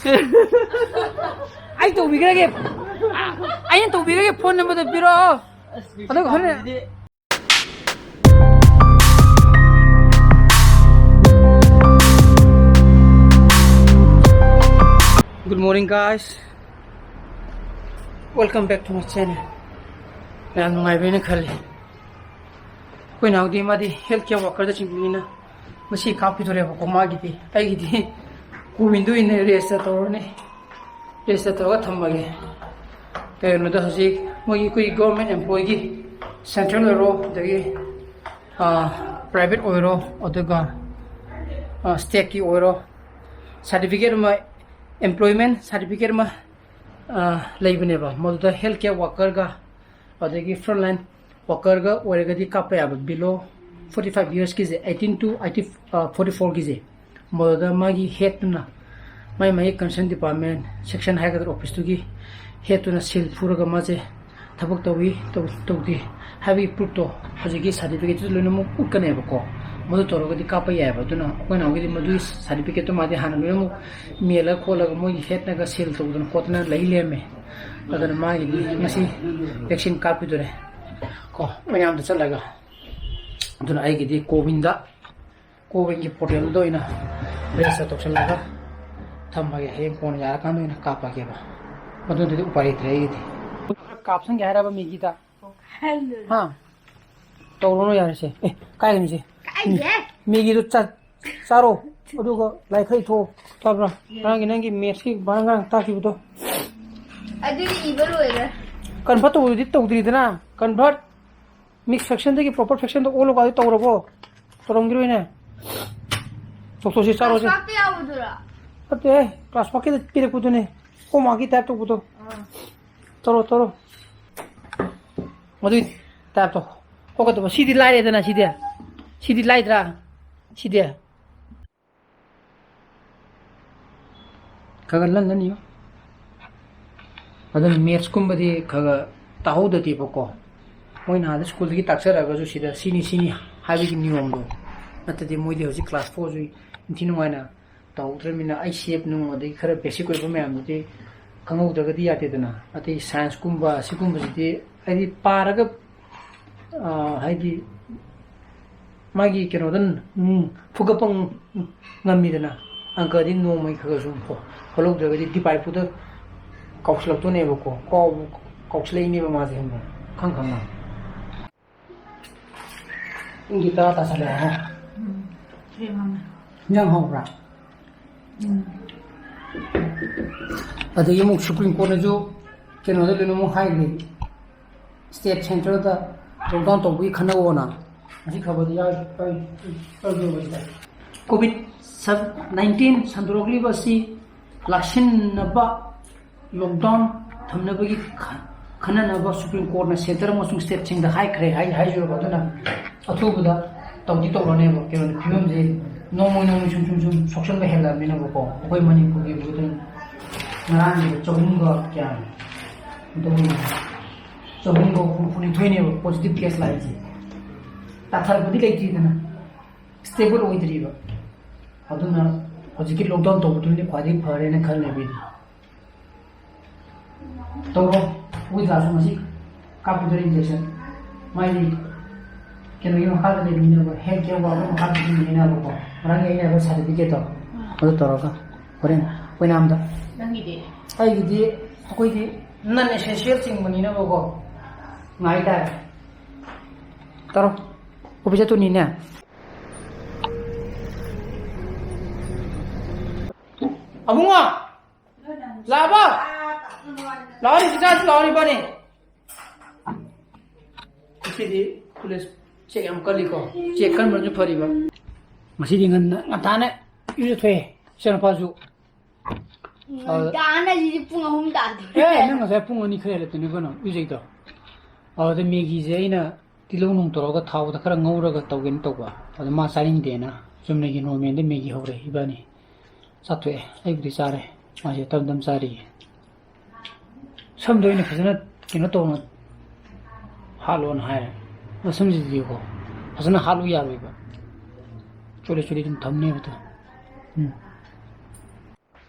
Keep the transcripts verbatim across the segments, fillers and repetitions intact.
ꯑꯩ ꯇꯧꯕꯤꯈ꯭ꯔꯒꯦ꯫ ꯑꯩꯅ ꯇꯧꯕꯤꯈ꯭ꯔꯒꯦ, ꯐꯣꯟ ꯅꯝꯕꯔꯗꯣ ꯄꯤꯔꯛꯑꯣ꯫ ꯑꯗꯨꯒ ꯍꯣꯔꯦꯟ Good morning, guys. Welcome back to my channel. ꯌꯥꯝ ꯅꯨꯡꯉꯥꯏꯕꯅ ꯈꯜꯂꯤ꯫ ꯑꯩꯈꯣꯏ ꯅꯥꯎꯗꯤ ꯃꯥꯗꯤ health care worker ꯗ ꯆꯤꯡꯕꯅꯤꯅ ꯉꯁꯤ ꯀꯥꯞꯈꯤꯗꯣꯔꯦꯕꯀꯣ꯫ ꯃꯥꯒꯤꯗꯤ, ꯑꯩꯒꯤꯗꯤ ꯀꯣꯋꯤꯟꯗ ꯑꯣꯏꯅ register ꯇꯧꯔꯅꯤ꯫ Register ꯇꯧꯔꯒ ꯊꯝꯃꯒꯦ꯫ ꯀꯩꯅꯣꯗ ꯍꯧꯖꯤꯛ ꯃꯣꯏꯒꯤ, ꯑꯩꯈꯣꯏ government employee ꯒꯤ, central ꯑꯣꯏꯔꯣ, ꯑꯗꯒꯤ private ꯑꯣꯏꯔꯣ, ꯑꯗꯨꯒ state ꯀꯤ ꯑꯣꯏꯔꯣ, certificate ꯑꯃ, employment certificate ꯑꯃ ꯂꯩꯕꯅꯦꯕ꯫ ꯃꯗꯨꯗ health care worker ꯒ ꯑꯗꯒꯤ frontline worker ꯒ ꯑꯣꯏꯔꯒꯗꯤ ꯀꯥꯞꯄ ꯌꯥꯕ, below forty five years ꯀꯤꯁꯦ, eighteen to forty four ꯒꯤꯁꯦ꯫ ꯃꯗꯨꯗ ꯃꯥꯒꯤ head ꯇꯨꯅ, ꯃꯥꯏ ꯃꯥꯒꯤ concern department, section ꯍꯥꯏꯒꯗ꯭ꯔꯥ, office ꯇꯨꯒꯤ head ꯇꯨꯅ seal ꯐꯨꯔꯒ ꯃꯥꯁꯦ ꯊꯕꯛ ꯇꯧꯏ, ꯇꯧ-, ꯇꯧꯗꯦ ꯍꯥꯏꯕꯒꯤ proof ꯇꯣ ꯍꯧꯖꯤꯛꯀꯤ certificate ꯇꯨꯗ ꯂꯣꯏꯅꯃꯛ ꯎꯠꯀꯅꯦꯕꯀꯣ꯫ ꯃꯗꯨ ꯇꯧꯔꯒꯗꯤ ꯀꯥꯞꯄ ꯌꯥꯏꯑꯕ꯫ ꯑꯗꯨꯅ ꯑꯩꯈꯣꯏ ꯅꯥꯎꯒꯤꯗꯤ ꯃꯗꯨꯒꯤ certificate ꯇꯨ ꯃꯥꯗꯤ ꯍꯥꯟꯅ ꯂꯣꯏꯅꯃꯛ ꯃꯦꯜꯂ ꯈꯣꯠꯂꯒ ꯃꯣꯏꯒꯤ head ꯅꯒ seal ꯇꯧꯗꯅ ꯈꯣꯠꯇꯅ ꯂꯩ ꯂꯩꯔꯝꯃꯦ꯫ ꯑꯗꯨꯅ ꯃꯥꯒꯤꯗꯤ ꯉꯁꯤ vaccine ꯀꯥꯞꯈꯤꯗꯣꯔꯦ ꯀꯣ, ꯃꯌꯥꯝꯗ ꯆꯠꯂꯒ꯫ ꯑꯗꯨꯅ ꯑꯩꯒꯤꯗꯤ ꯀꯣꯋꯤꯟꯗ, ꯀꯣꯋꯤꯟꯒꯤ portal ꯗ ꯑꯣꯏꯅ register ꯇꯧꯁꯜꯂꯒ ꯊꯝꯃꯒꯦ꯫ ꯍꯌꯦꯡ ꯀꯣꯟꯅ ꯌꯥꯔꯀꯥꯟꯗ ꯑꯣꯏꯅ ꯀꯥꯞꯄꯒꯦꯕ꯫ ꯃꯗꯨꯗꯗꯤ ꯎꯄꯥꯏ ꯂꯩꯇ꯭ꯔꯦ ꯑꯩꯒꯤꯗꯤ꯫ ꯀꯥꯞꯁꯟꯒꯦ ꯍꯥꯏꯔꯕ ꯃꯤꯒꯤꯗ? ꯍꯥ? ꯇꯧꯔꯨꯅꯨ ꯌꯥꯔꯦꯁꯦ꯫ ꯑꯦ, ꯀꯥꯏꯗꯅꯣ ꯁꯦ? ꯀꯥꯏꯗꯦ꯫ ꯃꯤꯒꯤꯗꯣ ꯆꯥ-, ꯆꯥꯔꯣ꯫ ꯑꯗꯨꯒ ꯂꯥꯏꯔꯤꯛ ꯈꯔ ꯏꯊꯣꯛꯑꯣ꯫ ꯇꯥꯕ꯭ꯔꯥ? ꯉꯔꯥꯡꯒꯤ ꯅꯪꯒꯤ maths ꯀꯤ ꯕꯥꯔ ꯉꯔꯥꯡ ꯇꯥꯛꯈꯤꯕꯗꯣ꯫ ꯑꯗꯨꯗꯤ ꯏꯕ ꯂꯣꯏꯔꯦ꯫ Convert ꯇꯧꯕꯗꯨꯗꯤ ꯇꯧꯗ꯭ꯔꯤꯗꯅ꯫ Convert, mix fraction ꯗꯒꯤ proper fraction ꯗ ꯑꯣꯜꯂꯣ ꯀꯥꯏꯗꯣ ꯇꯧꯔꯕꯣ? ꯇꯧꯔꯝꯈꯤꯔꯣꯏꯅꯦ꯫ ꯇꯣꯛꯊꯣꯛꯁꯤ, ꯆꯥꯔꯣꯁꯦ꯫ Class mark ꯇ ꯌꯥꯎꯕꯗꯨꯔꯣ? ꯅꯠꯇꯦꯍꯦ, class mark ꯀꯤꯗ ꯄꯤꯔꯛꯄꯗꯨꯅꯦ꯫ Homework ꯀꯤ type ꯇꯧꯕꯗꯣ꯫ ꯑꯥ꯫ ꯇꯧꯔꯣ, ꯇꯧꯔꯣ꯫ ꯑꯗꯨꯏ type ꯇꯣ꯫ ꯀꯣꯛꯀ ꯇꯧꯕ꯫ ꯁꯤꯗꯤ ꯂꯥꯏꯔꯦꯗꯅ, ꯁꯤꯗꯤ꯫ ꯁꯤꯗꯤ ꯂꯥꯏꯗ꯭ꯔꯥ? ꯁꯤꯗꯤ꯫ ꯈꯔ ꯈꯔ ꯂꯟ ꯂꯟ ꯏꯌꯨ꯫ ꯑꯗꯨꯅ maths ꯀꯨꯝꯕꯗꯤ ꯈꯔ ꯈꯔ ꯇꯥꯍꯧꯗꯗꯦꯕꯀꯣ꯫ ꯃꯣꯏꯅ ꯑꯥꯗ school ꯗꯒꯤ ꯇꯥꯛꯆꯔꯛꯑꯒꯁꯨ ꯁꯤꯗ ꯁꯤꯅꯤ ꯁꯤꯅꯤ ꯍꯥꯏꯕꯒꯤ ꯅꯤꯌꯣꯝꯗꯣ꯫ ꯅꯠꯇ꯭ꯔꯗꯤ ꯃꯣꯏꯗꯤ ꯍꯧꯖꯤꯛ class four ꯁꯨ ꯏꯟꯊꯤ ꯅꯨꯡꯉꯥꯏꯅ ꯇꯧꯍꯧꯗ꯭ꯔꯕꯅꯤꯅ ꯑꯩ ꯁꯦꯞ ꯅꯨꯡ ꯑꯗꯩ ꯈꯔ ꯕꯦꯁꯤꯛ ꯑꯣꯏꯕ ꯃꯌꯥꯝꯗꯨꯗꯤ ꯈꯪꯍꯧꯗ꯭ꯔꯒꯗꯤ ꯌꯥꯗꯦꯗꯅ꯫ ꯑꯇꯩ ꯁꯥꯏꯟꯁꯀꯨꯝꯕ ꯁꯤꯒꯨꯝꯕꯁꯤꯗꯤ ꯍꯥꯏꯗꯤ ꯄꯥꯔꯒ, ꯑ, ꯍꯥꯏꯗꯤ ꯃꯥꯒꯤ ꯀꯩꯅꯣꯗ, ꯎꯝ, ꯐꯨꯒꯠꯄ ꯉꯝꯃꯤꯗꯅ꯫ ꯑꯪꯀꯗꯤ ꯅꯣꯡꯃꯒꯤ ꯈꯔ ꯈꯔ ꯁꯨꯝ ꯍꯣ-, ꯍꯣꯠꯍꯧꯗ꯭ꯔꯒꯗꯤ ꯗꯤꯄꯥꯏꯄꯨꯗ ꯀꯥꯎꯁꯤꯜꯂꯛꯇꯣꯏꯅꯦꯕꯀꯣ꯫ ꯀꯥꯎ-, ꯀꯥꯎꯁꯤꯜꯂꯛꯏꯅꯦꯕ ꯃꯥꯁꯦ, ꯈꯪꯕ꯭ꯔꯥ? ꯈꯪ ꯈꯪꯅ꯫ ꯄꯨꯡꯗꯤ ꯇꯔꯥ ꯇꯥꯁꯜꯂꯛꯑꯦ, ꯍꯥ? ꯎꯝ, ꯊꯦꯡꯉꯝꯃꯦ꯫ ꯏꯟꯖꯥꯡ ꯍꯥꯎꯕ꯭ꯔꯥ? ꯎꯝ꯫ ꯑꯗꯒꯤ ꯑꯃꯨꯛ ꯁꯨꯄ꯭ꯔꯤꯝ ꯀꯣꯔꯠꯅꯁꯨ ꯀꯩꯅꯣꯗ ꯂꯣꯏꯅꯃꯛ ꯍꯥꯏꯈ꯭ꯔꯦ, ꯁ꯭ꯇꯦꯠ ꯁꯦꯟꯇ꯭ꯔꯦꯜꯗ ꯂꯣꯛꯗꯥꯎꯟ ꯇꯧꯕꯒꯤ ꯈꯟꯅꯧꯑꯣꯅ꯫ ꯉꯁꯤ ꯈꯕꯔꯗ ꯌꯥꯎꯔꯤ, ꯀꯔꯤ, ꯀꯔꯤ, ꯀꯔꯤ ꯇꯧꯕ ꯁꯤꯗ? ꯀꯣꯚꯤꯗ ꯁꯕ-, ꯅꯥꯏꯟꯇꯤꯟ ꯁꯟꯗꯣꯔꯛꯂꯤꯕ ꯑꯁꯤ ꯂꯥꯛꯁꯤꯟꯅꯕ ꯂꯣꯛꯗꯥꯎꯟ ꯊꯝꯅꯕꯒꯤ ꯈ-, ꯈꯟꯅꯅꯕ ꯁꯨꯄ꯭ꯔꯤꯝ ꯀꯣꯔꯠꯅ ꯁꯦꯟꯇꯔ ꯑꯃꯁꯨꯡ ꯁ꯭ꯇꯦꯠꯁꯤꯡꯗ ꯍꯥꯏꯈ꯭ꯔꯦ, ꯍꯥꯏ-, ꯍꯥꯏꯖꯔꯕ꯫ ꯑꯗꯨꯅ ꯑꯊꯨꯕꯗ ꯇꯧꯗꯤ ꯇꯧꯔꯅꯦꯕ꯫ ꯀꯩꯅꯣꯗꯤ ꯐꯤꯕꯝꯁꯦ ꯅꯣꯡꯃ ꯅꯣꯡꯃ ꯁꯨꯝ ꯁꯨꯝ ꯁꯨꯝ ꯁꯣꯛꯆꯟꯕ ꯍꯦꯜꯂꯛꯑꯕꯅꯤꯅꯕꯀꯣ꯫ ꯑꯩꯈꯣꯏ ꯃꯅꯤꯄꯨꯔꯒꯤ ꯑꯗꯨꯝ ꯉꯔꯥꯡꯒꯤ ꯆꯍꯨꯝꯒ ꯀꯌꯥꯅꯣ? ꯑꯗꯨꯒꯤ ꯆꯍꯨꯝꯒ ꯍꯨꯝꯐꯨꯅꯤꯊꯣꯏꯅꯦꯕ ꯄꯣꯖꯤꯇꯤꯚ ꯀꯦꯁ ꯂꯥꯛꯏꯁꯦ꯫ ꯇꯥꯊꯔꯛꯄꯗꯤ ꯂꯩꯇ꯭ꯔꯤꯗꯅ, ꯁ꯭ꯇꯦꯕꯜ ꯑꯣꯏꯗ꯭ꯔꯤꯕ꯫ ꯑꯗꯨꯅ ꯍꯧꯖꯤꯛꯀꯤ ꯂꯣꯛꯗꯥꯎꯟ ꯇꯧꯕꯗꯨꯅꯗꯤ ꯈ꯭ꯋꯥꯏꯗꯒꯤ ꯐꯔꯦꯅ ꯈꯜꯂꯦꯕ ꯑꯩꯗꯤ꯫ ꯇꯧꯔꯣ꯫ ꯑꯩꯈꯣꯏ ꯗꯥꯁꯨ ꯉꯁꯤ ꯀꯥꯞꯄꯨꯗꯣꯏ ꯏꯟꯖꯦꯛꯁꯟ꯫ ꯃꯥꯏꯗꯤ ꯀꯩꯅꯣꯒꯤ ꯃꯈꯥꯗ ꯂꯩꯕꯅꯤꯅꯀꯣ, ꯍꯦꯜꯊ ꯀꯦꯌꯔ ꯋꯥꯔꯗ ꯃꯈꯥꯗ ꯂꯩꯕꯅꯤꯅꯀꯣ, ꯉꯔꯥꯡꯒꯤ ꯑꯩꯅ ꯍꯥꯏꯕ ꯁꯥꯔꯇꯤꯐꯤꯀꯦꯠꯇꯣ ꯑꯗꯨ ꯇꯧꯔꯒ ꯍꯣꯔꯦꯟ ꯑꯣꯏꯅꯥꯝꯗ꯫ ꯅꯪꯒꯤꯗꯤ? ꯑꯩꯒꯤꯗꯤ ꯑꯩꯈꯣꯏꯗꯤ ꯅꯟ ꯑꯦꯁꯦꯟꯁꯤꯌꯦꯜ ꯆꯤꯡꯕꯅꯤꯅꯕꯀꯣ, ꯉꯥꯏ ꯇꯥꯔꯦ꯫ ꯇꯧꯔꯣ꯫ ꯑꯣꯐꯤꯁ ꯆꯠꯇꯣꯏꯅꯤꯅꯦ꯫ ꯑꯕꯨꯡꯉꯣ! ꯂꯥꯛꯑꯕꯣ? ꯂꯥꯛꯑꯣꯅꯦ, ꯆꯥꯛ ꯆꯥꯁꯤ ꯂꯥꯛꯑꯣꯅꯦ, ꯏꯕꯥꯅꯤ꯫ ꯉꯁꯤꯗꯤ ꯀꯣꯂꯦꯖ ꯆꯦꯛ ꯌꯥꯝ ꯀꯜꯂꯤꯀꯣ꯫ ꯆꯦꯛ ꯀꯟꯕꯅꯁꯨ ꯐꯔꯤꯕ꯫ ꯉꯁꯤꯗꯤ ꯉꯟꯅ, ꯉꯟꯇꯥꯅ ꯏꯔꯨꯖꯊꯣꯛꯑꯦ, ꯏꯆꯥꯅꯨꯄꯥꯁꯨ꯫ ꯉꯟꯇꯥꯅ ꯍꯥꯏꯁꯤꯗꯤ ꯄꯨꯡ ꯑꯍꯨꯝ ꯇꯥꯗꯣꯔꯦ꯫ ꯑꯦ, ꯅꯪ ꯉꯁꯥꯏ ꯄꯨꯡ ꯑꯅꯤ ꯈꯔ ꯍꯦꯜꯂꯛꯇꯅꯤ ꯀꯩꯅꯣ ꯏꯔꯨꯖꯩꯗꯣ꯫ ꯑꯗꯨꯗ ꯃꯦꯒꯤꯁꯦ ꯑꯩꯅ ꯇꯤꯜꯍꯧ ꯅꯨꯡ ꯇꯧꯔꯒ ꯊꯥꯎꯗ ꯈꯔ ꯉꯧꯔꯒ ꯇꯧꯒꯦꯅ ꯇꯧꯕ꯫ ꯑꯗꯣ ꯃꯥ ꯆꯥꯅꯤꯡꯗꯦꯅ ꯆꯨꯝꯅꯒꯤ ꯅꯣꯔꯃꯦꯜꯗ ꯃꯦꯒꯤ ꯍꯧꯔꯦ ꯏꯕꯥꯅꯤ꯫ ꯆꯥꯊꯣꯛꯑꯦ꯫ ꯑꯩꯕꯨꯗꯤ ꯆꯥꯔꯦ꯫ ꯃꯥꯁꯦ ꯇꯞ ꯇꯞ ꯆꯥꯔꯤꯌꯦ꯫ ꯁꯝꯗꯣ ꯑꯩꯅ ꯐꯖꯅ ꯀꯩꯅꯣ ꯇꯧꯅ ꯍꯥꯠꯂꯣꯅ ꯍꯥꯏꯔꯦ꯫ ꯃꯁꯝꯁꯤꯗꯤꯀꯣ ꯐꯖꯅ ꯍꯥꯠꯂꯨ ꯌꯥꯔꯣꯏꯕ꯫ ꯆꯣꯠꯂꯤ ꯆꯣꯠꯂꯤ ꯑꯗꯨꯝ ꯊꯝꯅꯦꯕ ꯑꯗꯣ꯫ ꯎꯝ꯫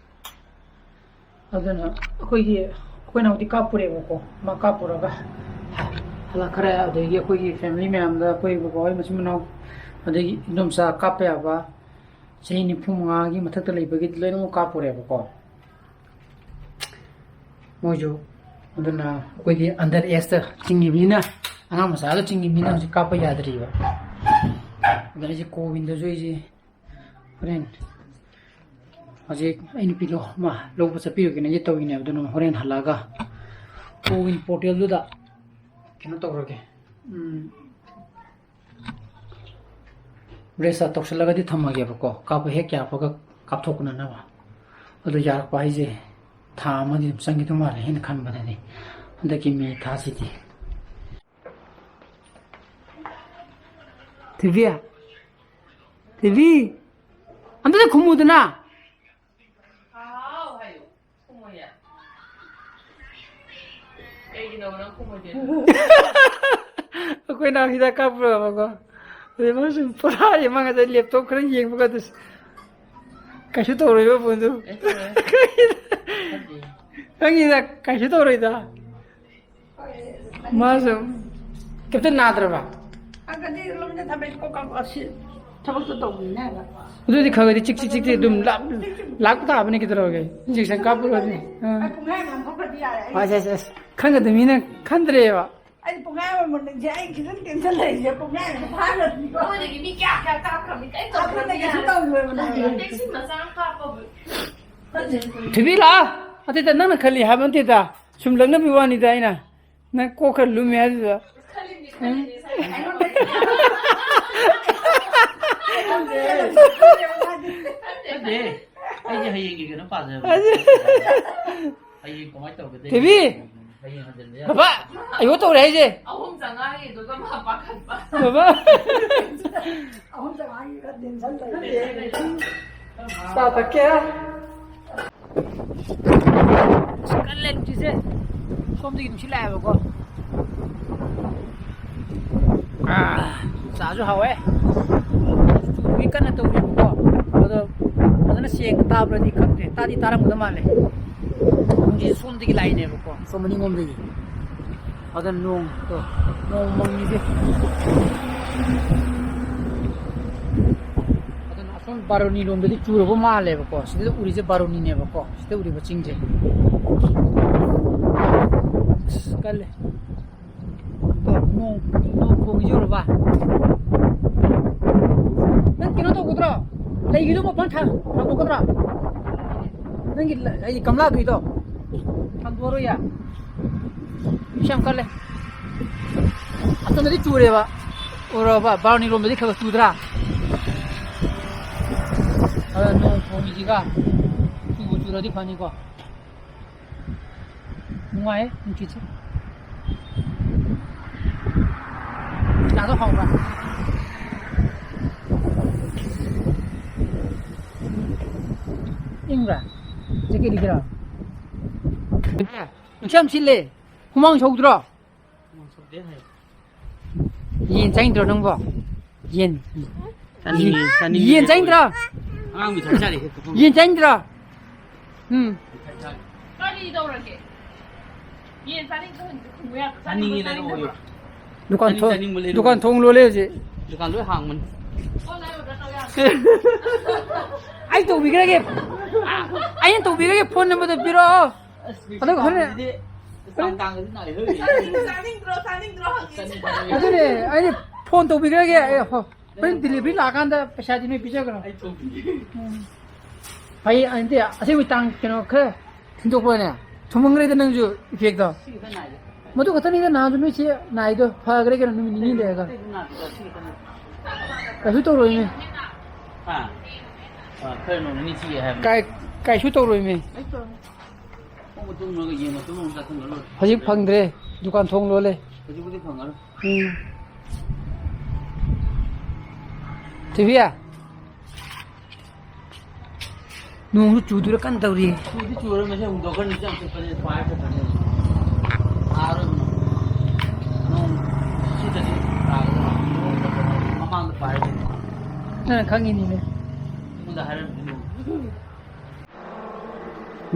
ꯑꯗꯨꯅ ꯑꯩꯈꯣꯏꯒꯤ, ꯑꯩꯈꯣꯏꯅ ꯍꯧꯖꯤꯛ ꯀꯥꯞꯄꯨꯔꯦꯕꯀꯣ꯫ ꯃꯥ ꯀꯥꯞꯄꯨꯔꯒ ꯍꯜꯂꯛꯈ꯭ꯔꯦ꯫ ꯑꯗꯒꯤ ꯑꯩꯈꯣꯏꯒꯤ family ꯃꯌꯥꯝꯗ, ꯑꯩꯈꯣꯏ ꯕꯕꯥ ꯍꯣꯏ, ꯃꯆꯤꯟ ꯃꯅꯥꯎ, ꯑꯗꯒꯤ ꯏꯗꯣꯝꯆꯥ ꯀꯥꯞꯄ ꯌꯥꯕ ꯆꯍꯤ ꯅꯤꯐꯨ ꯃꯉꯥꯒꯤ ꯃꯊꯛꯇ ꯂꯩꯕꯒꯤꯗꯤ ꯂꯣꯏꯅꯃꯛ ꯀꯥꯞꯄꯨꯔꯦꯕꯀꯣ ꯃꯣꯏꯁꯨ꯫ ꯑꯗꯨꯅ ꯑꯩꯈꯣꯏꯗꯤ under age ꯇ ꯆꯤꯡꯉꯤꯕꯅꯤꯅ, ꯑꯉꯥꯡ ꯃꯆꯥꯗ ꯆꯤꯡꯉꯤꯕꯅꯤꯅ ꯍꯧꯖꯤꯛ ꯀꯥꯞꯄ ꯌꯥꯗ꯭ꯔꯤꯕ꯫ ꯑꯗ ꯑꯩꯁꯦ ꯀꯣꯋꯤꯟꯗꯁꯨ ꯑꯩꯁꯦ ꯍꯣꯔꯦꯟ, ꯍꯧꯖꯤꯛ ꯑꯩ ꯅꯨꯄꯤꯗꯣ ꯃꯥ ꯂꯧꯕ ꯆꯠꯄꯤꯔꯨꯒꯦꯅ ꯑꯩꯁꯦ ꯇꯧꯔꯤꯅꯦꯕ꯫ ꯑꯗꯨꯅ ꯍꯣꯔꯦꯟ ꯍꯜꯂꯛꯑꯒ ꯀꯣꯋꯤꯟ portal ꯗꯨꯗ ꯀꯩꯅꯣ ꯇꯧꯔꯒꯦ, register ꯇꯧꯁꯜꯂꯒꯗꯤ ꯊꯝꯃꯒꯦꯕꯀꯣ, ꯀꯥꯞꯄ ꯍꯦꯛ ꯌꯥꯔꯛꯄꯒ ꯀꯥꯞꯊꯣꯛꯅꯅꯕ꯫ ꯑꯗꯣ ꯌꯥꯔꯛꯄ ꯍꯥꯏꯁꯦ ꯊꯥ ꯑꯃꯗꯤ ꯑꯗꯨꯝ ꯆꯪꯈꯤꯗꯧ ꯃꯥꯜꯂꯦ, ꯑꯩꯅ ꯈꯟꯕꯗꯗꯤ, ꯍꯟꯗꯛꯀꯤ ꯃꯦ ꯊꯥꯁꯤꯗꯤ꯫ ꯊꯣꯏꯕꯤ, ꯊꯣꯏꯕꯤ, ꯑꯝꯇꯗꯤ ꯈꯨꯝꯃꯨꯗꯅ꯫ ꯍꯥꯎ ꯍꯥꯏꯌꯨ꯫ ꯈꯨꯝꯃꯣꯏꯌꯦ꯫ ꯀꯩꯒꯤꯅꯣ ꯅꯪ ꯈꯨꯝꯃꯣꯏꯗꯣꯏꯗꯣ? ꯑꯩꯈꯣꯏ ꯅꯥꯎ ꯍꯤꯗꯥꯛ ꯀꯥꯞꯄꯨꯔꯕꯀꯣ꯫ ꯑꯗꯩ ꯃꯥ ꯁꯨꯝ ꯄꯣꯊꯥꯔꯤ, ꯃꯥ ꯉꯁꯥꯏ laptop ꯈꯔ ꯌꯦꯡꯕꯒ ꯑꯗꯨꯁꯨ ꯀꯩꯁꯨ ꯇꯧꯔꯣꯏꯕ ꯐꯣꯟꯗꯨ꯫ ꯀꯩꯁꯨ ꯇꯧꯔꯣꯏ꯫ ꯈꯪꯉꯤꯗ꯫ ꯈꯪꯉꯤꯗ, ꯀꯩꯁꯨ ꯇꯧꯔꯣꯏꯗ꯫ ꯃꯥꯁꯨ ꯀꯩꯝꯇ ꯅꯥꯗ꯭ꯔꯕ? ꯑꯗꯨꯗꯤ ꯈꯔ ꯈꯔꯗꯤ ꯆꯤꯛ ꯆꯤꯛ ꯆꯤꯛꯇꯤ ꯑꯗꯨꯝ ꯂꯥꯛ-, ꯂꯥꯛꯄ ꯇꯥꯕꯅꯤ, ꯀꯩꯗꯧꯔꯒꯦ? Injection ꯀꯥꯞꯄꯨꯔꯗꯤ꯫ ꯑꯥ꯫ ꯑꯁ, ꯑꯁ, ꯑꯁ꯫ ꯈꯪꯒꯗꯕ ꯃꯤꯅ ꯈꯟꯗ꯭ꯔꯦꯕ꯫ ꯑꯩ ꯄꯨꯡꯈꯥꯏ ꯑꯃ ꯃꯨꯟꯅꯁꯦ, ꯑꯩ ꯈꯤꯇꯪ tension ꯂꯩꯔꯤꯁꯦ, ꯄꯨꯡꯈꯥꯏ ꯑꯃ ꯐꯥꯈ꯭ꯔꯗꯤꯀꯣ꯫ ꯃꯣꯏꯗꯒꯤ ꯃꯤ ꯀꯌꯥ ꯀꯌꯥ ꯀꯥꯞꯈ꯭ꯔꯕꯅꯤ? ꯀꯩꯝ ꯇꯧꯗ꯭ꯔꯕꯅꯤ꯫ ꯑꯗꯨꯅ ꯀꯩꯁꯨ ꯇꯧꯗ꯭ꯔꯕꯅꯦ꯫ Injection ꯃꯆꯥ ꯑꯃ ꯀꯥꯞꯄꯕꯨ꯫ ꯊꯣꯏꯕꯤ ꯂꯥꯛꯑꯣ꯫ ꯑꯗꯨꯗ ꯅꯪꯅ ꯈꯜꯂꯤ ꯍꯥꯏꯕ ꯅꯠꯇꯦꯗ꯫ ꯁꯨꯝ ꯂꯛꯅꯕꯤ ꯋꯥꯅꯤꯗ ꯑꯩꯅ꯫ ꯅꯪ ꯀꯣꯛ ꯈꯔ ꯂꯨꯝꯃꯦ ꯍꯥꯏꯗꯨꯗ꯫ ꯈꯜꯂꯤꯅꯤ, ꯈꯜꯂꯤꯅꯤ, ꯉꯁꯥꯏ꯫ ꯅꯠꯇꯦ, ꯑꯩꯁꯦ ꯍꯌꯦꯡꯒꯤ ꯀꯩꯅꯣ ꯄꯥꯖꯕꯅꯦ꯫ ꯍꯌꯦꯡ ꯀꯃꯥꯏꯅ ꯇꯧꯒꯗꯣꯏꯅꯣ? ꯊꯣꯏꯕꯤ! ꯍꯌꯦꯡ ꯍꯟꯖꯤꯟꯕ ꯌꯥꯕ꯭ꯔꯥ? ꯕꯕꯥ! ꯑꯩꯉꯣꯟ ꯇꯧꯔꯦ ꯍꯥꯏꯁꯦ꯫ ꯑꯍꯨꯝ ꯆꯥꯝꯃꯉꯥꯒꯤꯗꯨꯒ ꯃꯥ ꯄꯥꯈꯠꯄ꯫ ꯕꯕꯥ! ꯑꯍꯨꯝ ꯆꯥꯝꯃꯉꯥꯒꯤ ꯈꯔ tension ꯂꯩ꯫ ꯆꯥ ꯊꯛꯀꯦ꯫ ꯑꯁ, ꯀꯜꯂꯦ ꯅꯨꯡꯁꯤꯠꯁꯦ꯫ ꯁꯣꯝꯗꯒꯤ ꯅꯨꯡꯁꯤꯠ ꯂꯥꯛꯑꯦꯕꯀꯣ꯫ ꯑꯥ, ꯆꯥꯁꯨ ꯍꯥꯎꯋꯦ꯫ ꯆꯨꯕꯤ ꯀꯟꯅ ꯇꯧꯔꯤꯕꯀꯣ꯫ ꯑꯗꯣ ꯐꯖꯅ ꯁꯦꯡꯅ ꯇꯥꯕ꯭ꯔꯗꯤ ꯈꯪꯗꯦ꯫ ꯇꯥꯗꯤ ꯇꯥꯔꯝꯒꯗꯕ ꯃꯥꯜꯂꯦ꯫ ꯅꯣꯡꯁꯦ ꯁꯣꯝꯗꯒꯤ ꯂꯥꯛꯏꯅꯦꯕꯀꯣ, ꯁꯣꯝ ꯃꯅꯤꯡꯂꯣꯝꯗꯒꯤ꯫ ꯑꯗ ꯅꯣꯡ, ꯇꯣ, ꯅꯣꯡ ꯃꯪꯉꯤꯁꯦ꯫ ꯑꯗꯨꯅ ꯑꯁꯣꯝ ꯕꯥꯔꯣꯅꯤ ꯂꯣꯝꯗꯗꯤ ꯆꯨꯔꯕ ꯃꯥꯜꯂꯦꯕꯀꯣ꯫ ꯁꯤꯗ ꯎꯔꯤꯁꯦ ꯕꯥꯔꯣꯅꯤꯅꯦꯕꯀꯣ, ꯁꯤꯗ ꯎꯔꯤꯕ ꯆꯤꯡꯁꯦ꯫ ꯑꯁ, ꯀꯜꯂꯦ꯫ ꯅꯣꯡ, ꯅꯣꯡ ꯈꯣꯡꯉꯤꯁꯦ ꯎꯔꯕ? ꯅꯪ ꯀꯩꯅꯣ ꯇꯧꯒꯗ꯭ꯔꯣ? ꯂꯩꯒꯤꯗꯣ ꯃꯐꯝ ꯊꯥ-, ꯊꯥꯡꯗꯣꯛꯀꯗ꯭ꯔꯣ? ꯅꯪꯒꯤ ꯂ-, ꯑꯩ ꯒꯝꯂꯥꯗꯨꯏꯗꯣ ꯊꯥꯡꯗꯣꯛꯑꯔꯣꯏ ꯌꯥ? ꯃꯤꯁꯦ ꯌꯥꯝ ꯀꯜꯂꯦ꯫ ꯑꯁꯣꯝꯗꯗꯤ ꯆꯨꯔꯦꯕ꯫ ꯎꯔꯕ? ꯕꯥꯔꯣꯅꯤ ꯂꯣꯝꯗꯗꯤ ꯈꯔ ꯈꯔ ꯆꯨꯗ꯭ꯔꯥ? ꯑꯗ ꯅꯣꯡ ꯈꯣꯡꯉꯤꯁꯤꯒ ꯆꯨꯕꯨ ꯆꯨꯔꯗꯤ ꯐꯅꯤꯀꯣ꯫ ꯅꯨꯡꯉꯥꯏꯌꯦ ꯅꯨꯡꯁꯤꯠꯁꯦ꯫ ꯆꯥꯗꯣ ꯍꯥꯎꯕ꯭ꯔꯥ? ꯏꯪꯕ꯭ꯔꯥ? ꯖꯦꯀꯦꯠ ꯂꯤꯠꯀꯦꯔꯣ? ꯅꯨꯡꯁꯤꯠ ꯌꯥꯝ ꯁꯤꯠꯂꯦ꯫ ꯍꯨꯃꯥꯡ ꯁꯧꯗ꯭ꯔꯣ? ꯌꯦꯟ ꯆꯥꯅꯤꯡꯗ꯭ꯔꯣ ꯅꯪꯕꯣ? ꯌꯦꯟ꯫ ꯆꯥꯅꯤꯡꯉꯦ, ꯆꯥꯅꯤꯡꯉꯦ꯫ ꯌꯦꯟ ꯆꯥꯅꯤꯡꯗ꯭ꯔꯣ? ꯑꯉꯥꯡ ꯃꯤꯊꯥꯏ ꯆꯥꯔꯤ꯫ ꯌꯦꯟ ꯆꯥꯅꯤꯡꯗ꯭ꯔꯣ? ꯎꯝ꯫ ꯀꯔꯤ ꯇꯧꯔꯒꯦ? ꯌꯦꯟ ꯆꯥꯅꯤꯡꯗ꯭ꯔꯣ ꯍꯧꯖꯤꯛ ꯈꯨꯝꯕ ꯌꯥꯗ꯭ꯔꯣ? ꯆꯥꯅꯤꯡꯉꯦ ꯆꯥꯅꯤꯡꯗ꯭ꯔꯣ? ꯂꯩꯔꯛꯑꯣꯌꯣ꯫ ꯗꯨꯀꯥꯟ ꯆꯥꯅꯤꯡ ꯊꯣ-, ꯆꯥꯅꯤꯡꯕ ꯂꯩꯔꯛꯑꯣ꯫ ꯗꯨꯀꯥꯟ ꯊꯣꯡ ꯂꯣꯜꯂꯦ ꯍꯧꯖꯤꯛ꯫ ꯗꯨꯀꯥꯟ ꯂꯣꯏ ꯍꯥꯡꯕꯅꯤ꯫ Online order ꯇꯧ ꯌꯥꯗ꯭ꯔꯣ? ꯑꯩ ꯇꯧꯕꯤꯈ꯭ꯔꯒꯦ꯫ ꯑꯩꯅ ꯇꯧꯕꯤꯈ꯭ꯔꯒꯦ, phone number ꯗꯣ ꯄꯤꯔꯛꯑꯣ꯫ ꯑꯁ, ꯑꯗꯨꯒ ꯍꯣꯔꯦꯟ ꯉꯁꯤꯗꯤ ꯇꯥꯡ ꯇꯥꯡꯒꯗꯤ ꯅꯥꯏ ꯍꯣꯏ꯫ ꯆꯥꯅꯤꯡꯗ꯭ꯔꯣ, ꯆꯥꯅꯤꯡꯗ꯭ꯔꯣ ꯍꯪꯉꯤꯁꯦ? ꯆꯥꯅꯤꯡ, ꯆꯥꯅꯤꯡ꯫ ꯑꯗꯨꯅꯦ, ꯑꯩꯗꯤ phone ꯇꯧꯕꯤꯈ꯭ꯔꯒꯦ꯫ ꯑꯩ ꯍꯣ-, ꯍꯣꯔꯦꯟ delivery ꯂꯥꯛꯑꯀꯥꯟꯗ ꯄꯩꯁꯥꯗꯤ ꯅꯣꯏ ꯄꯤꯖꯈ꯭ꯔꯣ꯫ ꯑꯩ ꯇꯧꯕꯤꯒꯦ꯫ ꯎꯝ꯫ ꯐꯩ, ꯑꯗꯤ ꯑꯁꯦꯡꯕ ꯇꯥꯡ ꯀꯩꯅꯣ ꯈꯔ ꯊꯤꯟꯗꯣꯛꯄ꯭ꯔꯅꯦ? ꯊꯨꯝꯃꯟꯈ꯭ꯔꯦꯗ ꯅꯪꯁꯨ effect ꯇꯣ꯫ ꯁꯤ ꯈꯛꯇ ꯅꯥꯏꯗ꯫ ꯃꯗꯨ ꯈꯛꯇꯅꯤꯗ ꯅꯍꯥꯟꯁꯨ ꯅꯣꯏ ꯆꯦ ꯅꯥꯏꯗꯣ꯫ ꯐꯈ꯭ꯔꯦ ꯀꯩꯅꯣ ꯅꯨꯃꯤꯠ ꯅꯤꯅꯤ ꯂꯩꯔꯒ꯫ ꯑꯇꯩꯗꯤ ꯅꯥꯗꯦꯗ, ꯁꯤ ꯈꯛꯇꯅꯤ꯫ ꯀꯩꯁꯨ ꯇꯧꯔꯣꯏꯅꯦ꯫ ꯍꯥ? ꯑ, ꯈꯔ ꯅꯣꯡ ꯅꯤꯅꯤ ꯆꯤꯛꯑꯦ ꯍꯥꯏꯕꯅꯤ꯫ ꯀꯥꯏ-, ꯀꯩꯁꯨ ꯇꯧꯔꯣꯏꯃꯤ꯫ ꯑꯣꯛ ꯃꯇꯨꯝ ꯑꯃꯒ ꯌꯦꯟ ꯃꯇꯨꯝ ꯑꯃ ꯆꯥꯁꯤꯟꯈ꯭ꯔ ꯂꯣꯏꯔꯦ꯫ ꯍꯧꯖꯤꯛ ꯐꯪꯗ꯭ꯔꯦ, ꯗꯨꯀꯥꯟ ꯊꯣꯡ ꯂꯣꯜꯂꯦ꯫ ꯍꯧꯖꯤꯛꯄꯨꯗꯤ ꯐꯪꯉꯔꯣꯏ꯫ ꯎꯝ꯫ ꯊꯣꯏꯕꯤ, ꯅꯣꯡꯁꯨ ꯆꯨꯗꯣꯏꯔꯥ ꯀꯟꯅ ꯇꯧꯔꯤ꯫ ꯆꯨꯗꯤ ꯆꯨꯔꯣꯏ, ꯃꯁꯤ ꯍꯨꯟꯗꯣꯛꯈ꯭ꯔꯅꯤ, ꯏꯆꯝ ꯆꯝꯕꯅꯤ, ꯄꯥꯏꯔ ꯆꯠꯈ꯭ꯔꯅꯤ꯫ ꯊꯥꯔꯣꯏ꯫ ꯅꯣꯡ ꯁꯤꯗꯗꯤ ꯇꯥꯒꯗꯕ꯫ ꯃꯃꯥꯡꯗ ꯄꯥꯏꯔ ꯆꯠꯈ꯭ꯔꯅꯤ꯫ ꯅꯪꯅ ꯈꯪꯉꯤꯅꯤꯅꯦ꯫ ꯑꯩꯉꯣꯟꯗ ꯍꯥꯏꯔꯝꯃꯤꯅꯦ ꯅꯣꯡ꯫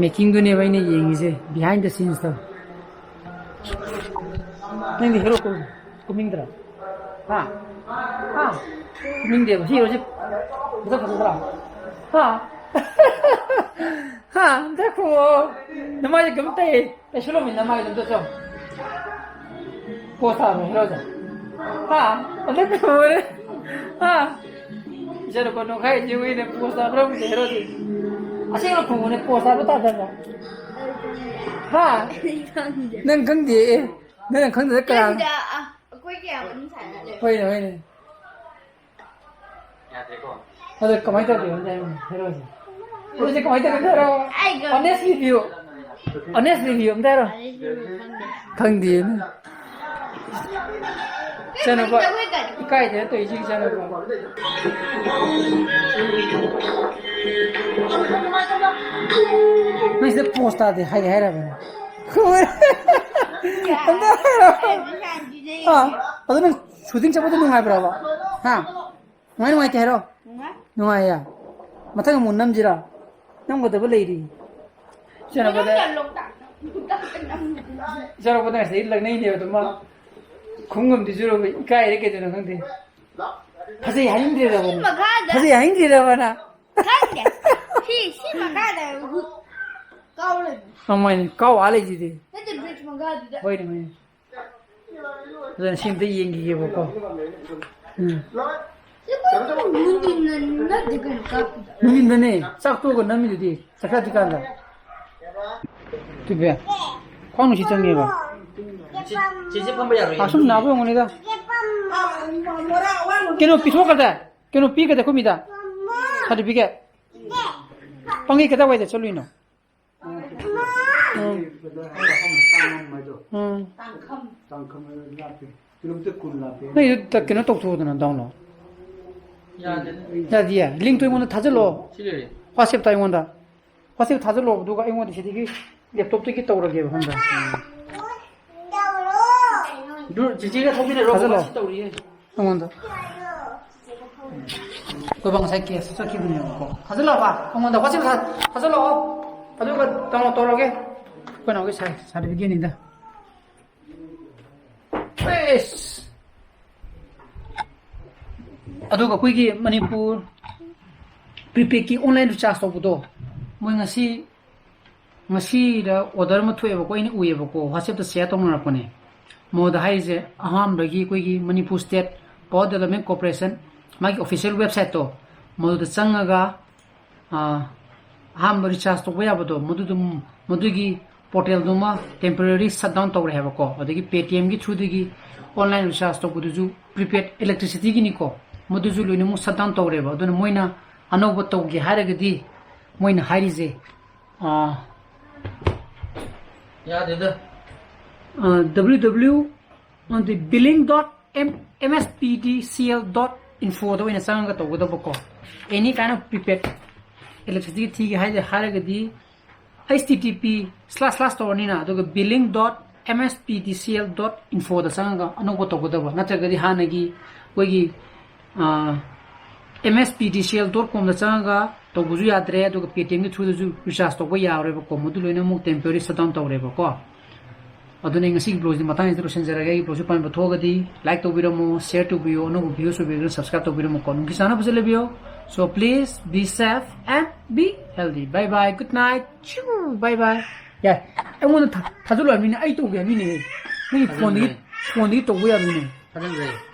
ꯃꯦꯀꯤꯡꯗꯨꯅꯦꯕ ꯑꯩꯅ ꯌꯦꯡꯉꯤꯁꯦ, behind the scenes ꯇꯣ꯫ ꯅꯪꯗꯤ ꯍꯦꯔꯣ ꯀꯨꯝ-, ꯀꯨꯝꯅꯤꯡꯗ꯭ꯔꯣ? ꯍꯥ? ꯍꯥ? ꯀꯨꯝꯅꯤꯡꯗꯦꯕ꯫ ꯁꯤ ꯍꯦꯔꯣꯁꯦ ꯃꯁꯛ ꯐꯖꯗ꯭ꯔꯥ? ꯍꯥ? ꯍꯥ? ꯑꯝꯇ ꯈꯨꯝꯃꯣ꯫ ꯅꯃꯥꯏꯁꯦ ꯀꯩꯝ ꯇꯩ-, ꯇꯩꯁꯜꯂꯣꯃꯤ ꯅꯃꯥꯏꯗꯣ ꯑꯝꯇ ꯆꯣ꯫ ꯄꯣꯁ ꯇꯥꯕ꯭ꯔꯣ ꯍꯦꯔꯣꯁꯦ? ꯍꯥ? ꯑꯝꯇ ꯈꯨꯝꯃꯨꯅꯦ꯫ ꯍꯥ? ꯏꯆꯥꯅꯨꯄꯥ ꯅꯣꯛꯈꯥꯏꯁꯦ ꯎꯏꯅꯦ, ꯄꯣꯁ ꯇꯥꯕ꯭ꯔꯥ ꯈꯪꯗꯦ ꯍꯦꯔꯣꯁꯦ꯫ ꯑꯁꯦꯡꯕ ꯈꯨꯝꯃꯨꯅꯦ, ꯄꯣꯁ ꯇꯥꯕ꯭ꯔꯥ ꯇꯥꯗꯕ꯭ꯔꯥ? ꯍꯥ? ꯑꯩ ꯈꯪꯗꯦ꯫ ꯅꯪ ꯈꯪꯗꯦ? ꯑꯦ, ꯅꯪ ꯈꯪꯗ꯭ꯔꯗꯤ ꯀꯅꯥ? ꯈꯪꯗꯦ, ꯑ, ꯑꯩꯈꯣꯏ ꯀꯌꯥ ꯋꯥꯔꯤ ꯁꯥꯟꯅꯗꯦ꯫ ꯍꯣꯏꯅꯦ, ꯍꯣꯏꯅꯦ꯫ ꯌꯥꯗ꯭ꯔꯦꯀꯣ꯫ ꯑꯗꯣ ꯀꯃꯥꯏꯅ ꯇꯧꯒꯦ ꯑꯝꯇ ꯍꯥꯏꯔꯣꯅꯦ, ꯍꯦꯔꯣꯁꯦ? ꯍꯦꯔꯣꯁꯦ ꯀꯃꯥꯏꯅ ꯇꯧꯒꯦ ꯑꯝꯇ ꯍꯥꯏꯔꯣ? ꯑꯩ ꯈꯪꯗꯦ꯫ Honest review. Honest review ꯑꯝꯇ ꯍꯥꯏꯔꯣ꯫ ꯑꯩ ꯈꯪꯗꯦ꯫ ꯈꯪꯗꯦꯅꯦ꯫ ꯏꯆꯥꯅꯨꯄꯥ ꯏꯀꯥꯏꯗꯅ ꯇꯧꯔꯤꯁꯤ ꯏꯆꯥꯅꯨꯄꯥ꯫ ꯅꯪ ꯁꯤꯗ ꯄꯣꯁ ꯇꯥꯗꯦ ꯍꯥꯏꯒꯦ ꯍꯥꯏꯔꯕꯅꯦ꯫ ꯑꯝꯇ ꯍꯥꯏꯔꯣ꯫ ꯑꯥ, ꯑꯗꯨ ꯅꯪ ꯁꯨꯇꯤꯡ ꯆꯠꯄꯗꯣ ꯅꯨꯡꯉꯥꯏꯕ꯭ꯔꯕ? ꯍꯥ? ꯅꯨꯡꯉꯥꯏ ꯅꯨꯡꯉꯥꯏꯇꯦ ꯍꯥꯏꯔꯣ? ꯅꯨꯡꯉꯥꯏ꯫ ꯅꯨꯡꯉꯥꯏꯌꯦ꯫ ꯃꯊꯪ ꯑꯃꯨꯛ ꯅꯝꯁꯤꯔꯥ? ꯅꯝꯒꯗꯕ ꯂꯩꯔꯤ꯫ ꯏꯆꯥꯅꯨꯄꯥꯗ, ꯂꯣꯛꯇꯥꯛ, ꯂꯣꯛꯇꯥꯛꯇ ꯅꯝ-, ꯏꯆꯥꯅꯨꯄꯥꯗ ꯉꯁꯥꯏ ꯂꯛꯅꯩꯅꯦꯕ ꯑꯗꯨꯝ ꯃꯥ꯫ ꯈꯣꯡꯒꯨꯝꯗꯤ ꯆꯨꯔꯕ ꯏꯀꯥꯏꯔꯦ ꯀꯩꯗꯧꯅꯣ ꯈꯪꯗꯦ꯫ ꯐꯖꯩ ꯍꯥꯏꯅꯤꯡꯗ꯭ꯔꯤꯔꯕ ꯁꯤ ꯅꯪ? ꯃꯈꯥꯗ ꯐꯖꯩ ꯍꯥꯏꯅꯤꯡꯗ꯭ꯔꯤꯔꯕ ꯅꯪ? ꯈꯪꯗꯦ꯫ ꯁꯤ, ꯁꯤ ꯃꯈꯥꯗ ꯍꯨ-, ꯀꯥꯎ ꯂꯩꯕꯅꯤ꯫ ꯀꯃꯥꯏꯅ ꯀꯥꯎ ꯑꯥ ꯂꯩꯁꯤꯗꯤ? ꯅꯠꯇꯦ, bridge ꯃꯈꯥꯗꯨꯗ꯫ ꯍꯣꯏꯅꯦ, ꯍꯣꯏꯅꯦ꯫ ꯑꯗꯨꯅ ꯁꯤ ꯑꯝꯇ ꯌꯦꯡꯈꯤꯒꯦꯕꯀꯣ꯫ ꯎꯝ꯫ ꯅꯨꯡꯊꯤꯟꯗ ꯅꯠꯇꯦ ꯀꯩꯅꯣ ꯀꯥꯞꯄꯤꯗꯣ꯫ ꯅꯨꯡꯊꯤꯟꯗꯅꯦ, ꯆꯥꯛ ꯇꯣꯛꯑꯒ ꯅꯝꯃꯤꯗꯨꯗꯤ, ꯆꯥꯛ ꯆꯥꯗ꯭ꯔꯤꯀꯥꯟꯗ꯫ ꯇꯨꯕꯦ, ꯈ꯭ꯋꯥꯡ ꯅꯨꯡꯁꯤꯠ ꯆꯪꯉꯦꯕ꯫ ꯆꯦ-, ꯆꯦꯆꯦ ꯐꯝꯕ ꯌꯥꯔꯣꯏꯌꯦ꯫ ꯑꯁꯨꯝ ꯅꯥꯕ ꯑꯣꯏꯔꯝꯒꯅꯤꯗ꯫ ꯀꯩꯅꯣ ꯄꯤꯊꯣꯛꯈ꯭ꯔꯗꯥꯏ? ꯀꯩꯅꯣ ꯄꯤꯈ꯭ꯔꯗꯥꯏ ꯑꯩꯈꯣꯏ ꯃꯤꯗ? Certificate꯫ ꯄꯪꯉꯤ ꯀꯗꯥꯏꯋꯥꯏꯗ ꯆꯠꯂꯨꯏꯅꯣ? ꯎꯝ꯫ ꯎꯝ꯫ ꯅꯣꯏꯗꯨ ꯀꯩꯅꯣ ꯇꯧꯊꯣꯛꯎꯗꯅ, download꯫ ꯌꯥꯗꯦ꯫ ꯌꯥꯗꯤꯌꯦ? Link ꯇꯣ ꯑꯩꯉꯣꯟꯗ ꯊꯥꯖꯤꯜꯂꯣ꯫ ꯁꯤ ꯂꯩꯔꯦ꯫ WhatsApp ꯇ ꯑꯩꯉꯣꯟꯗ꯫ WhatsApp ꯊꯥꯖꯤꯜꯂꯣ, ꯑꯗꯨꯒ ꯑꯩꯉꯣꯟꯗ ꯁꯤꯗꯒꯤ laptop ꯇꯒꯤ ꯇꯧꯔꯒꯦꯕ, ꯈꯪꯕ꯭ꯔꯥ? ꯑꯗꯨ ꯆꯤꯆꯦꯒ ꯊꯧꯃꯤꯟꯅꯔꯣ, ꯊꯥꯖꯤꯜꯂꯣ꯫ ꯁꯤ ꯇꯧꯔꯤꯌꯦ꯫ ꯑꯩꯉꯣꯟꯗ꯫ ꯑꯩꯈꯣꯏꯕꯥ ꯉꯁꯥꯏ case ꯆꯠꯈꯤꯕꯅꯦꯕꯀꯣ꯫ ꯊꯥꯖꯤꯜꯂꯛꯑꯕ? ꯑꯩꯉꯣꯟꯗ WhatsApp ꯊꯥ-, ꯊꯥꯖꯤꯜꯂꯛꯑꯣ꯫ ꯑꯗꯨꯒ ꯗꯥꯎꯟꯂꯣꯗ ꯇꯧꯔꯒꯦ꯫ ꯑꯩꯈꯣꯏ ꯅꯥꯎꯒꯤ ꯁꯥꯔꯇꯤꯐꯤꯀꯦꯠꯅꯤꯗ꯫ ꯑꯦꯁ! ꯑꯗꯨꯒ ꯑꯩꯈꯣꯏꯒꯤ ꯃꯅꯤꯄꯨꯔ ꯄ꯭ꯔꯤꯄꯦꯗꯀꯤ ꯑꯣꯟꯂꯥꯏꯟ ꯔꯤꯆꯥꯔꯖ ꯇꯧꯕꯗꯣ, ꯃꯣꯏ ꯉꯁꯤ, ꯉꯁꯤꯗ ꯑꯣꯔꯗꯔ ꯑꯃ ꯊꯣꯛꯑꯦꯕꯀꯣ, ꯑꯩꯅ ꯎꯏꯌꯦꯕꯀꯣ, ꯋꯥꯆꯦꯞꯇ ꯁꯤꯌꯔ ꯇꯧꯅꯔꯛꯄꯅꯦ꯫ ꯃꯣꯏꯗ ꯍꯥꯏꯔꯤꯁꯦ, ꯑꯍꯥꯟꯕꯒꯤ ꯑꯩꯈꯣꯏꯒꯤ Manipur state power development corporation, ꯃꯥꯒꯤ ꯑꯣꯐꯤꯁꯤꯌꯦꯜ ꯋꯦꯕꯁꯥꯏꯠꯇꯣ, ꯃꯗꯨꯗ ꯆꯪꯉꯒ, ꯑꯥ, ꯑꯍꯥꯟꯕ ꯔꯤꯆꯥꯔꯖ ꯇꯧꯕ ꯌꯥꯕꯗꯣ, ꯃꯗꯨꯗꯨꯝ, ꯃꯗꯨꯒꯤ ꯄꯣꯔꯇꯦꯜꯗꯨꯃ ꯇꯦꯝꯄꯔꯦꯔꯤ ꯁꯠ ꯗꯥꯎꯟ ꯇꯧꯔꯦ ꯍꯥꯏꯕꯀꯣ꯫ ꯑꯗꯒꯤ ꯄꯦ ꯇꯤ ꯑꯦꯝꯒꯤ ꯊ꯭ꯔꯨꯗꯒꯤ ꯑꯣꯟꯂꯥꯏꯟ ꯔꯤꯆꯥꯔꯖ ꯇꯧꯕꯗꯨꯁꯨ, ꯄ꯭ꯔꯤꯄꯦꯗ ꯏꯂꯦꯛꯇ꯭ꯔꯤꯁꯤꯇꯤꯒꯤꯅꯤꯀꯣ, ꯃꯗꯨꯁꯨ ꯂꯣꯏꯅꯃꯛ ꯁꯠ ꯗꯥꯎꯟ ꯇꯧꯔꯦꯕ꯫ ꯑꯗꯨꯅ ꯃꯣꯏꯅ ꯑꯅꯧꯕ ꯇꯧꯒꯦ ꯍꯥꯏꯔꯒꯗꯤ, ꯃꯣꯏꯅ ꯍꯥꯏꯔꯤꯁꯦ, ꯑꯥ, ꯌꯥꯗꯦꯗ꯫ ꯑꯥ, W W ꯑꯃꯗꯤ billing dot M S P D C L dot info ꯗ ꯑꯣꯏꯅ ꯆꯪꯉꯒ ꯇꯧꯒꯗꯕꯀꯣ꯫ Any kind of prepaid electricity ꯊꯤꯒꯦ ꯍꯥꯏ-, ꯍꯥꯏꯔꯒꯗꯤ, H T T P slash slash ꯇꯧꯔꯅꯤꯅ, ꯑꯗꯨꯒ billing dot M S P D C L dot info ꯗ ꯆꯪꯉꯒ ꯑꯅꯧꯕ ꯇꯧꯒꯗꯕ, ꯅꯠꯇ꯭ꯔꯒꯗꯤ ꯍꯥꯟꯅꯒꯤ ꯑꯩꯈꯣꯏꯒꯤ, ꯑꯥ, M S P D C L dot com ꯗ ꯆꯪꯉꯒ ꯇꯧꯕꯁꯨ ꯌꯥꯗ꯭ꯔꯦ, ꯑꯗꯨꯒ ꯄꯦ ꯇꯤ ꯑꯦꯝꯒꯤ ꯊ꯭ꯔꯨꯗꯁꯨ ꯔꯤꯆꯥꯔꯖ ꯇꯧꯕ ꯌꯥꯔꯣꯏꯕꯀꯣ, ꯃꯗꯨ ꯂꯣꯏꯅꯃꯛ ꯇꯦꯝꯄꯔꯦꯔꯤ ꯁꯠ ꯗꯥꯎꯟ ꯇꯧꯔꯦꯕꯀꯣ꯫ ꯑꯗꯨꯅ ꯑꯩ ꯉꯁꯤꯒꯤ ꯕ꯭ꯂꯣꯒꯁꯤ ꯃꯇꯥꯡꯁꯤꯗ ꯂꯣꯏꯁꯤꯟꯖꯔꯒꯦ꯫ ꯑꯩꯒꯤ ꯕ꯭ꯂꯣꯒꯁꯤ ꯄꯥꯝꯕ ꯊꯣꯛꯑꯒꯗꯤ ꯂꯥꯏꯛ ꯇꯧꯕꯤꯔꯝꯃꯣ, ꯁꯤꯌꯔ ꯇꯧꯕꯤꯌꯣ, ꯑꯅꯧꯕ ꯚꯤꯌꯨꯁ ꯑꯣꯏꯕꯤꯔꯒꯅ ꯁꯕꯁꯀ꯭ꯔꯥꯏꯕ ꯇꯧꯕꯤꯔꯝꯃꯨꯀꯣ꯫ ꯅꯨꯡꯒꯤ ꯆꯥꯅ ꯐꯖꯅ ꯂꯩꯕꯤꯌꯣ꯫ So please be safe and be healthy. Bye bye. Good night. Chew. Bye bye. ꯌꯥꯏ꯫ ꯑꯩꯉꯣꯟꯗ ꯊꯥ-, ꯊꯥꯖꯤꯜꯂꯣ ꯍꯥꯏꯕꯅꯤꯅꯦ, ꯑꯩ ꯇꯧꯒꯦ ꯍꯥꯏꯕꯅꯤꯅꯦ꯫ ꯅꯪꯒꯤ ꯐꯣꯟꯗꯒꯤ, ꯊꯥꯖꯤꯟꯈ꯭ꯔꯦ꯫ ꯐꯣꯟꯗꯒꯤ ꯇꯧꯕ ꯌꯥꯕꯅꯤꯅꯦ꯫ ꯊꯥꯖꯤꯟꯈ꯭ꯔꯦ꯫